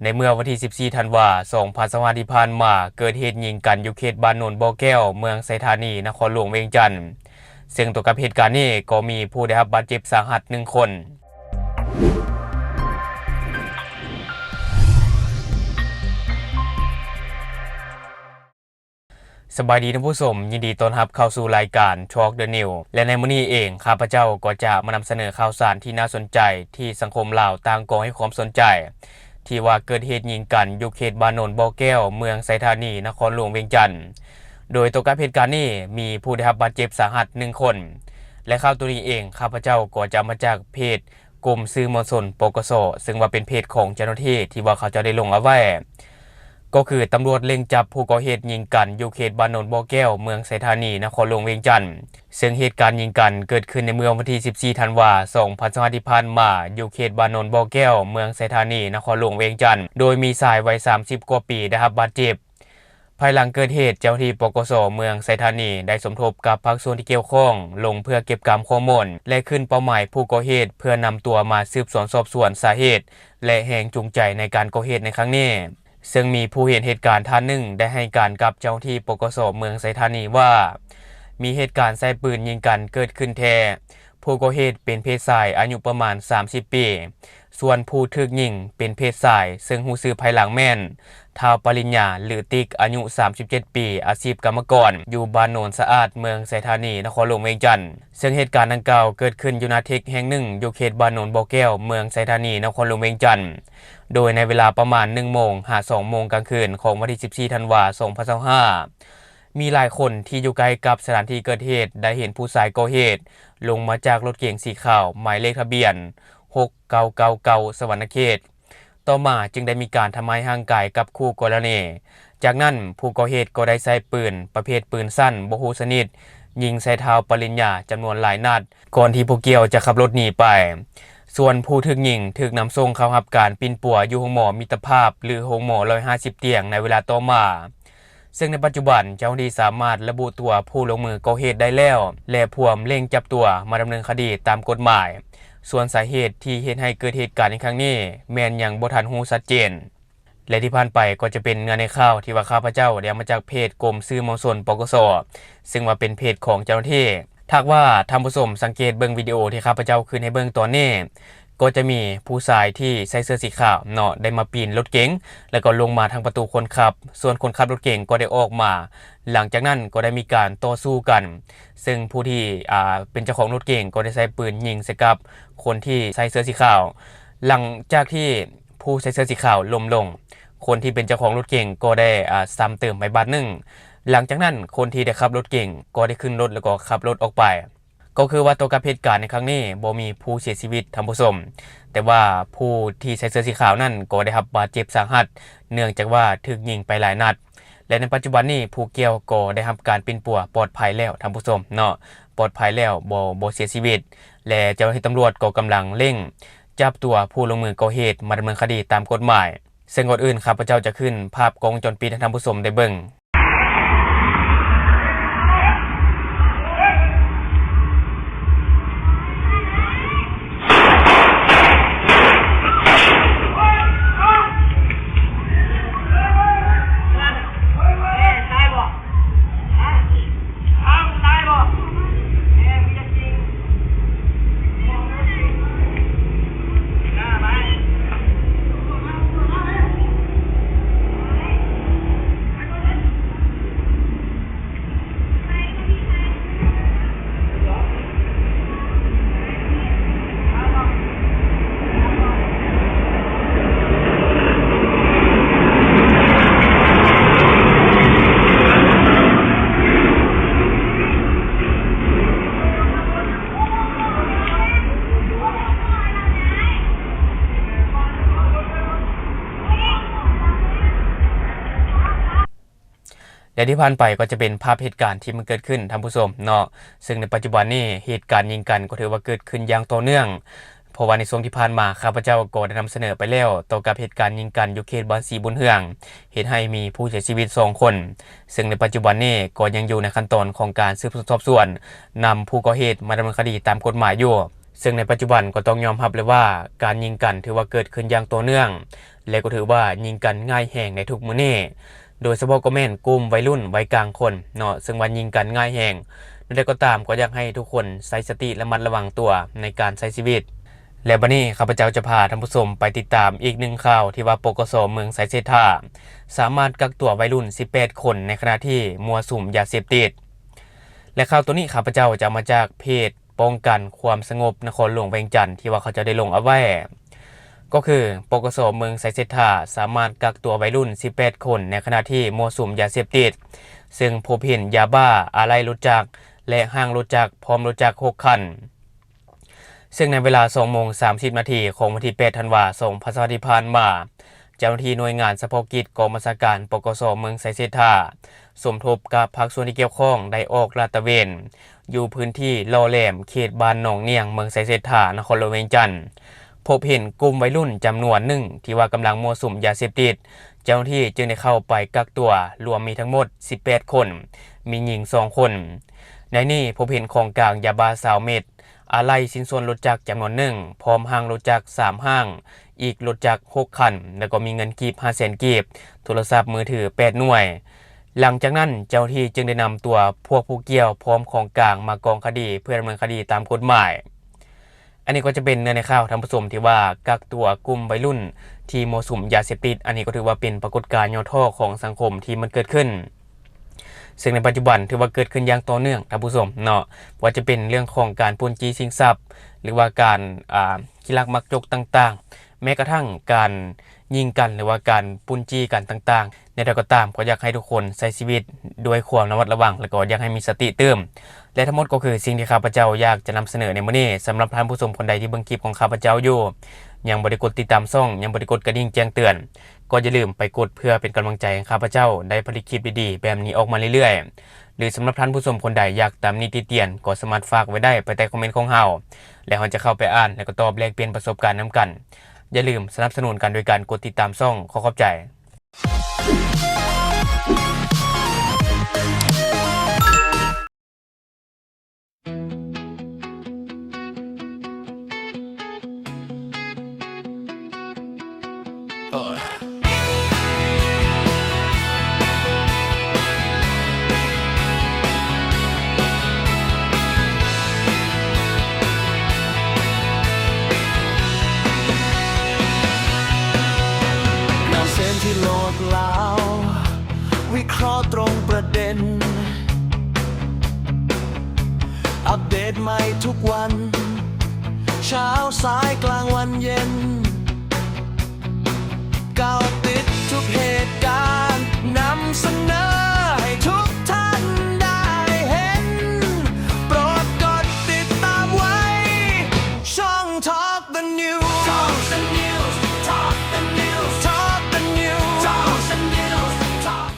ໃນເມື່ອວັນທີສິບສີ່ ທັນວາ ສອງພັນຊາວຫ້າ ທີ່ຜ່ານມາ, ເກີດເຫດຍິງກັນຢູ່ເຂດບ້ານໂນນບໍ່ແກ້ວ, ເມືອງໄຊທານີ, ນະຄອນຫຼວງວຽງຈັນ, ເຊິ່ງຕໍ່ກັບເຫດການນີ້ກໍມີຜູ້ໄດ້ຮັບບາດເຈັບສາຫັດໜຶ່ງຄົນ. ສະບາຍດີທ່ານຜູ້ຊົມ, ຍິນດີຕ້ອນຮັບເຂົ້າສູ່ລາຍການ Talk the News ແລະ ໃນມື້ນີ້ເອງ ຂ້າພະເຈົ້າກໍຈະມານຳສະເໜີຂ່າວສານທີ່ໜ້າສົນໃຈ ທີ່ສັງຄົມລາວຕ່າງກໍໃຫ້ຄວາມສົນໃຈ ທີ່ວ່າເກີດເຫດຍິງກັນຢູ່ເຂດບ້ານໂນນບໍ່ແກ້ວ, ເມືອງໄຊທານີ, ນະຄອນຫຼວງວຽງຈັນ. ໂດຍຕໍ່ກັບເຫດການນີ້ ມີຜູ້ໄດ້ຮັບບາດເຈັບສາຫັດໜຶ່ງຄົນ ແລະ ຂ່າວໂຕນີ້ເອງ ຂ້າພະເຈົ້າກໍຈະເອົາມາຈາກເພຈ ກົມສື່ມວນຊົນ ປກສ ເຊິ່ງວ່າເປັນເພຈຂອງເຈົ້າໜ້າທີ່ທີ່ວ່າເຂົາເຈົ້າໄດ້ລົງເອົາໄວ້ ກໍຄືຕຳຫຼວດເລັ່ງຈັບຜູ້ກໍ່ເຫດຍິງກັນຢູ່ເຂດບ້ານໂນນບໍ່ແກ້ວ, ເມືອງໄຊທານີ, ນະຄອນຫຼວງວຽງຈັນ. ເຊິ່ງເຫດການຍິງກັນເກີດຂຶ້ນໃນເມື່ອວັນທີສິບສີ່ ທັນວາ ສອງພັນຊາວຫ້າ ທີ່ຜ່ານມາ, ຢູ່ເຂດບ້ານໂນນບໍ່ແກ້ວ, ເມືອງໄຊທານີ, ນະຄອນຫຼວງວຽງຈັນ, ໂດຍມີຊາຍໄວສາມສິບກວ່າປີໄດ້ຮັບບາດເຈັບ. ພາຍຫຼັງເກີດເຫດ, ເຈົ້າໜ້າທີ່ ປກສ ເມືອງໄຊທານີ ໄດ້ສົມທົບກັບພາກສ່ວນທີ່ກ່ຽວຂ້ອງ ລົງເພື່ອເກັບກຳຂໍ້ມູນ ແລະ ຂຶ້ນເປົ້າໝາຍຜູ້ກໍ່ເຫດ ເພື່ອນຳຕົວມາສືບສວນສອບສວນສາເຫດ ແລະ ແຮງຈູງໃຈໃນການກໍ່ເຫດໃນຄັ້ງນີ້. ເຊິ່ງມີຜູ້ເຫັນເຫດການທ່ານໜຶ່ງໄດ້ໃຫ້ການກັບເຈົ້າໜ້າທີ່ ປກສ ເມືອງໄຊທານີ ວ່າ ມີເຫດການໃຊ້ປືນຍິງກັນເກີດຂຶ້ນແທ້. ຜູ້ກໍ່ເຫດເປັນເພດຊາຍ ອາຍຸປະມານສາມສິບປີ, ສ່ວນຜູ້ຖືກຍິງເປັນເພດຊາຍ ເຊິ່ງຮູ້ຊື່ພາຍຫຼັງແມ່ນ ທ້າວປະລິນຍາ ຫຼື ຕິກ ອາຍຸສາມສິບເຈັດປີ, ອາຊີບກຳມະກອນ ຢູ່ບ້ານໂນນສະອາດ, ເມືອງໄຊທານີ, ນະຄອນຫຼວງວຽງຈັນ. ເຊິ່ງເຫດການດັ່ງກ່າວເກີດຂຶ້ນຢູ່ໜ້າເທັກແຫ່ງໜຶ່ງ ຢູ່ເຂດບ້ານໂນນບໍ່ແກ້ວ, ເມືອງໄຊທານີ, ນະຄອນຫຼວງວຽງຈັນ, ໂດຍໃນເວລາປະມານໜຶ່ງໂມງຫາສອງໂມງກາງຄືນຂອງວັນທີສິບສີ່ ທັນວາ ສອງພັນຊາວຫ້າ ມີຫຼາຍຄົນທີ່ຢູ່ໃກ້ກັບສະຖານທີ່ເກີດເຫດ ໄດ້ເຫັນຜູ້ຊາຍກໍ່ເຫດລົງມາຈາກລົດເກັງສີຂາວ ໝາຍເລກທະບຽນ ຫົກເກົ້າເກົ້າເກົ້າ ສະຫວັນນະເຂດ. ຕໍ່ມາຈຶ່ງໄດ້ມີການທຳຮ້າຍຮ່າງກາຍກັບຄູ່ກໍລະນີ. ຈາກນັ້ນ, ຜູ້ກໍ່ເຫດກໍໄດ້ໃຊ້ປືນປະເພດປືນສັ້ນບໍ່ຮູ້ຊະນິດ ຍິງໃສ່ທ້າວປະລິນຍາຈຳນວນຫຼາຍນັດ, ກ່ອນທີ່ຜູ້ກ່ຽວຈະຂັບລົດໜີໄປ. ສ່ວນຜູ້ຖືກຍິງຖືກນຳສົ່ງເຂົ້າຮັບການປິ່ນປົວຢູ່ໂຮງໝໍມິດຕະພາບ ຫຼື ໂຮງໝໍຮ້ອຍຫ້າສິບຕຽງໃນເວລາຕໍ່ມາ. ເຊິ່ງໃນປັດຈຸບັນເຈົ້າໜ້າທີ່ສາມາດລະບຸຕົວຜູ້ລົງມືກໍ່ເຫດໄດ້ແລ້ວ ແລະ ພວມເລັ່ງຈັບຕົວມາດຳເນີນຄະດີຕາມກົດໝາຍ. ສ່ວນສາເຫດທີ່ເຮັດໃຫ້ເກີດເຫດການໃນຄັ້ງນີ້ ແມ່ນຍັງບໍ່ທັນຮູ້ຊັດເຈນ. ແລະ ທີ່ຜ່ານໄປກໍຈະເປັນເນື້ອໃນຂ່າວທີ່ວ່າຂ້າພະເຈົ້າໄດ້ເອົາມາຈາກເພຈກົມສື່ມວນຊົນ ປກສ ເຊິ່ງວ່າເປັນເພຈຂອງເຈົ້າໜ້າທີ່. ຖ້າຫາກວ່າທ່ານຜູ້ຊົມສັງເກດເບິ່ງວິດີໂອທີ່ຂ້າພະເຈົ້າຂຶ້ນໃຫ້ເບິ່ງຕອນນີ້, ກໍຈະມີຜູ້ຊາຍທີ່ໃສ່ເສື້ອສີຂາວເນາະ ໄດ້ມາປີນລົດເກັງ ແລ້ວກໍລົງມາທາງປະຕູຄົນຂັບ, ສ່ວນຄົນຂັບລົດເກັງກໍໄດ້ອອກມາ. ຫຼັງຈາກນັ້ນກໍໄດ້ມີການຕໍ່ສູ້ກັນ, ເຊິ່ງຜູ້ທີ່ ອ່າ ເປັນເຈົ້າຂອງລົດເກັງກໍໄດ້ໃຊ້ປືນຍິງໃສ່ກັບຄົນທີ່ໃສ່ເສື້ອສີຂາວ. ຫຼັງຈາກທີ່ຜູ້ໃສ່ເສື້ອສີຂາວລົ້ມລົງ, ຄົນທີ່ເປັນເຈົ້າຂອງລົດເກັງກໍໄດ້ ອ່າ ຊ້ຳເຕີມໄປບາດໜຶ່ງ. ຫຼັງຈາກນັ້ນຄົນທີ່ໄດ້ຂັບລົດເກັງກໍໄດ້ຂຶ້ນລົດ ແລ້ວກໍຂັບລົດອອກໄປ. ກໍຄືວ່າຕໍ່ກັບເຫດການໃນຄັ້ງນີ້ບໍ່ມີຜູ້ເສຍຊີວິດທ່ານຜູ້ຊົມ, ແຕ່ວ່າຜູ້ທີ່ໃສ່ເສື້ອສີຂາວນັ້ນກໍໄດ້ຮັບບາດເຈັບສາຫັດ ເນື່ອງຈາກວ່າຖືກຍິງໄປຫຼາຍນັດ ແລະ ໃນປັດຈຸບັນນີ້ຜູ້ກ່ຽວກໍໄດ້ຮັບການປິ່ນປົວປອດໄພແລ້ວທ່ານຜູ້ຊົມເນາະ, ປອດໄພແລ້ວ ບໍ່ ບໍ່ເສຍຊີວິດ ແລະ ເຈົ້າໜ້າທີ່ຕຳຫຼວດກໍກຳລັງເລັ່ງຈັບຕົວຜູ້ລົງມືກໍ່ເຫດມາດຳເນີນຄະດີຕາມກົດໝາຍ. ເຊິ່ງກ່ອນອື່ນຂ້າພະເຈົ້າຈະຂຶ້ນພາບກ້ອງວົງຈອນປິດໃຫ້ທ່ານຜູ້ຊົມໄດ້ເບິ່ງ. ແລະ ທີ່ຜ່ານໄປກໍຈະເປັນພາບເຫດການທີ່ມັນເກີດຂຶ້ນທ່ານຜູ້ຊົມເນາະ, ເຊິ່ງໃນປັດຈຸບັນນີ້ເຫດການຍິງກັນກໍຖືວ່າເກີດຂຶ້ນຢ່າງຕໍ່ເນື່ອງ, ເພາະວ່າໃນຊ່ວງທີ່ຜ່ານມາຂ້າພະເຈົ້າກໍໄດ້ນຳສະເໜີໄປແລ້ວ ຕໍ່ກັບເຫດການຍິງກັນຢູ່ເຂດບ້ານສີບຸນເຮືອງ ເຮັດໃຫ້ມີຜູ້ເສຍຊີວິດສອງຄົນ, ເຊິ່ງໃນປັດຈຸບັນນີ້ກໍຍັງຢູ່ໃນຂັ້ນຕອນຂອງການສືບສວນສອບສວນ ນຳຜູ້ກໍ່ເຫດມາດຳເນີນຄະດີຕາມກົດໝາຍຢູ່. ເຊິ່ງໃນປັດຈຸບັນກໍຕ້ອງຍອມຮັບເລີຍວ່າ ການຍິງກັນຖືວ່າເກີດຂຶ້ນຢ່າງຕໍ່ເນື່ອງ ແລະ ກໍຖືວ່າຍິງກັນງ່າຍແຮງໃນທຸກມື້ນີ້, ໂດຍສະເພາະກໍແມ່ນກຸ່ມໄວລຸ້ນໄວກາງຄົນເນາະ, ເຊິ່ງວ່າຍິງກັນງ່າຍແຮງ. ແນວໃດກໍຕາມ ກໍຢາກໃຫ້ທຸກຄົນໃຊ້ສະຕິລະມັດລະວັງຕົວໃນການໃຊ້ຊີວິດ. ແລະ ບັດນີ້ຂ້າພະເຈົ້າຈະພາທ່ານຜູ້ຊົມໄປຕິດຕາມອີກໜຶ່ງຂ່າວ ທີ່ວ່າ ປກສ ເມືອງໄຊເສດຖາ ສາມາດກັກຕົວໄວລຸ້ນສິບແປດຄົນ ໃນຂະນະທີ່ມົ້ວສຸມຢາເສບຕິດ. ແລະ ຂ່າວໂຕນີ້ຂ້າພະເຈົ້າຈະເອົາມາຈາກເພຈປ້ອງກັນຄວາມສະຫງົບນະຄອນຫຼວງວຽງຈັນ ທີ່ວ່າເຂົາເຈົ້າໄດ້ລົງເອົາໄວ້ ກໍຄື ປກສ ເມືອງໄຊເສດຖາ ສາມາດກັກຕົວໄວລຸ້ນສິບແປດຄົນ ໃນຂະນະທີ່ມົ້ວສຸມຢາເສບຕິດ, ເຊິ່ງພົບເຫັນຢາບ້າ, ອາໄຫຼ່ລົດຈັກ ແລະ ຫ້າງລົດຈັກ ພ້ອມລົດຈັກຫົກຄັນ. ເຊິ່ງໃນເວລາສອງໂມງສາມສິບນາທີຂອງວັນທີແປດທັນວາ ສອງພັນຊາວຫ້າ ທີ່ຜ່ານມາ, ເຈົ້າໜ້າທີ່ໜ່ວຍງານສະເພາະກິດກອງບັນຊາການ ປກສ ເມືອງໄຊເສດຖາ ສົມທົບກັບພາກສ່ວນທີ່ກ່ຽວຂ້ອງ ໄດ້ອອກລາດຕະເວນຢູ່ພື້ນທີ່ຫຼໍ່ແຫຼມ ເຂດບ້ານໜອງໜ້ຽງ ເມືອງໄຊເສດຖາ ນະຄອນຫຼວງວຽງຈັນ, ພົບເຫັນກຸ່ມໄວລຸ້ນຈຳນວນໜຶ່ງທີ່ວ່າກຳລັງມົ້ວສຸມຢາເສບຕິດ. ເຈົ້າໜ້າທີ່ຈຶ່ງໄດ້ເຂົ້າໄປກັກຕົວ, ລວມມີທັງໝົດສິບແປດຄົນ, ມີຍິງສອງຄົນ. ໃນນີ້ພົບເຫັນຂອງກາງຢາບ້າຊາວເມັດ, ອາໄຫຼ່ຊິ້ນສ່ວນລົດຈັກຈຳນວນໜຶ່ງ, ພ້ອມຫ້າງລົດຈັກສາມຫ້າງ, ອີກລົດຈັກຫົກຄັນ ແລ້ວກໍມີເງິນກີບຫ້າແສນກີບ, ໂທລະສັບມືຖືແປດໜ່ວຍ. ຫຼັງຈາກນັ້ນເຈົ້າໜ້າທີ່ຈຶ່ງໄດ້ນຳຕົວພວກຜູ້ກ່ຽວພ້ອມຂອງກາງມາກອງຄະດີ ເພື່ອດຳເນີນຄະດີຕາມກົດໝາຍ. ອັນນີ້ກໍຈະເປັນເນື້ອໃນຂ່າວທ່ານຜູ້ຊົມ ທີ່ວ່າກັກຕົວກຸ່ມໄວລຸ້ນທີ່ມົ້ວສຸມຢາເສບຕິດ. ອັນນີ້ກໍຖືວ່າເປັນປາກົດການຫຍໍ້ທໍ້ຂອງສັງຄົມທີ່ມັນເກີດຂຶ້ນ. ເຊິ່ງໃນປັດຈຸບັນຖືວ່າເກີດຂຶ້ນຢ່າງຕໍ່ເນື່ອງທ່ານຜູ້ຊົມເນາະ, ບໍ່ວ່າຈະເປັນເລື່ອງຂອງການປຸ້ນຈີ້ຊິງຊັບ ຫຼືວ່າການ ອ່າ ຂີ້ລັກມັກຈົກຕ່າງໆ, ແມ້ກະທັ່ງການຍິງກັນ ຫຼືວ່າການປຸ້ນຈີ້ກັນຕ່າງໆ. ແນວໃດກໍຕາມ ກໍຢາກໃຫ້ທຸກຄົນໃຊ້ຊີວິດດ້ວຍຄວາມລະມັດລະວັງ ແລະ ກໍຢາກໃຫ້ມີສະຕິຕື່ມ. ແລະ ທັງໝົດກໍຄືສິ່ງທີ່ຂ້າພະເຈົ້າຢາກຈະນຳສະເໜີໃນມື້ນີ້. ສຳລັບທ່ານຜູ້ຊົມຄົນໃດທີ່ເບິ່ງຄລິບຂອງຂ້າພະເຈົ້າຢູ່ ຍັງບໍ່ໄດ້ກົດຕິດຕາມຊ່ອງ, ຍັງບໍ່ໄດ້ກົດກະດິ່ງແຈ້ງເຕືອນ, ກໍຢ່າລືມໄປກົດເພື່ອເປັນກຳລັງໃຈໃຫ້ຂ້າພະເຈົ້າໄດ້ຜະລິດຄລິບດີໆແບບນີ້ອອກມາເລື້ອຍໆ. ຫຼືສຳລັບທ່ານຜູ້ຊົມຄົນໃດຢາກຕຳໜິຕິຕຽນ ກໍສາມາດຝາກໄວ້ໄດ້ພາຍໃຕ້ຄອມເມັນຂອງເຮົາ ແລະ ເຮົາຈະເຂົ້າໄປອ່ານ ແລະ ກໍຕອບແລກປ່ຽນປະສົບການນຳກັນ. ຢ່າລືມສະໜັບສະໜູນກັນໂດຍການກົດຕິດຕາມຊ່ອງ. ຂໍຂອບໃຈ. ນຳເສນທີ່ໂລດລາວ ວິເຄາະຕຣົງປະເດັນ ອັບເດດໃໝ່ທຸກວັນ ເຊົ້າສາຍກາງວັນເຢັນ